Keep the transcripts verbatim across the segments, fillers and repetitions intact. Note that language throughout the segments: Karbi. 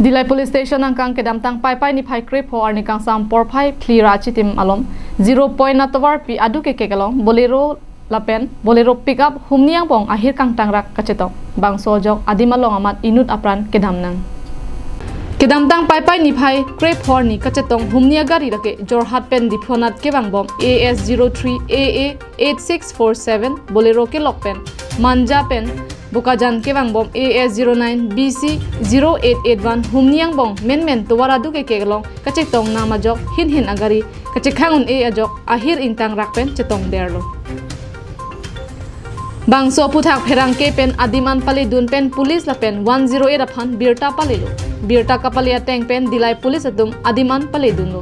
Dillai Police Station angkang kedamtang Paipai niphai krepho arni kangsam porphai phli ra chitim alom zero point atovarpi aduk kekek along Bolero lapen Bolero pickup humni angbong ahir kangtangrak kachetong. Bangso ajok adim along amat inut apran kedam nang. Kedamtang Paipai niphai krepho arni kachetong humni agari lake Jorhat pen Diphu anat kevangbom A S zero three A A eight six four seven Bolero kelok pen Manja pen Bokajan kevangbom A S zero nine B C zero eight eight one humni angbong menmen tovar aduk kekek along kachetong nang ajok hinhin agari kachekhang un-e ajok ahir ingtangrak pen chetongderlo. Bangso aphuthak pherangke pen adim an paledun pen police lapen one zero eight aphan birta palelo. Birta kapale ateng pen Dillai police atum adim an paledunlo.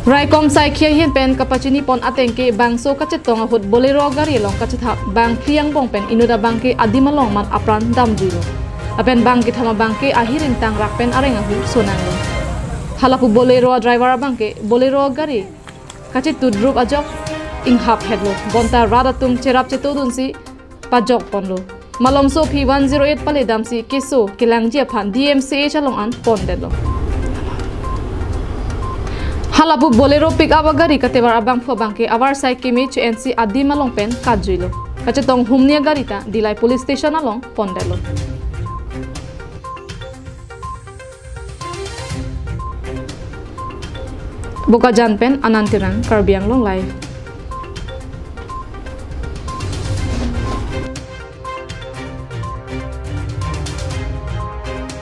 Raikom saikhi ahin pen kapachinipon ateng ke bangso kachetong ahut Bolero gari along kachethap bang phli angbong pen inut abang ke adim along amat apran damjuilo. Lapen bang kethom abang ke ahir ingtangrak pen areng ahu sonanglo. Halapu Bolero driver abang ke Bolero gari kachetut rup ajok inghap hetlo. Bonta rat atum cherap chetodunsi pajok ponlo. Malomso aphi one zero eight paledamsi keso kelangji aphan D M C H along an pondetlo. Halapu Bolero pickup agari katevar abangphu abang ke avarsai keme che-ensi adim along pen katjuilo. Kachetong humni agari ta Dillai Police Station along pondetlo. Bokajan pen Anand Terang, Karbi Anglong Live.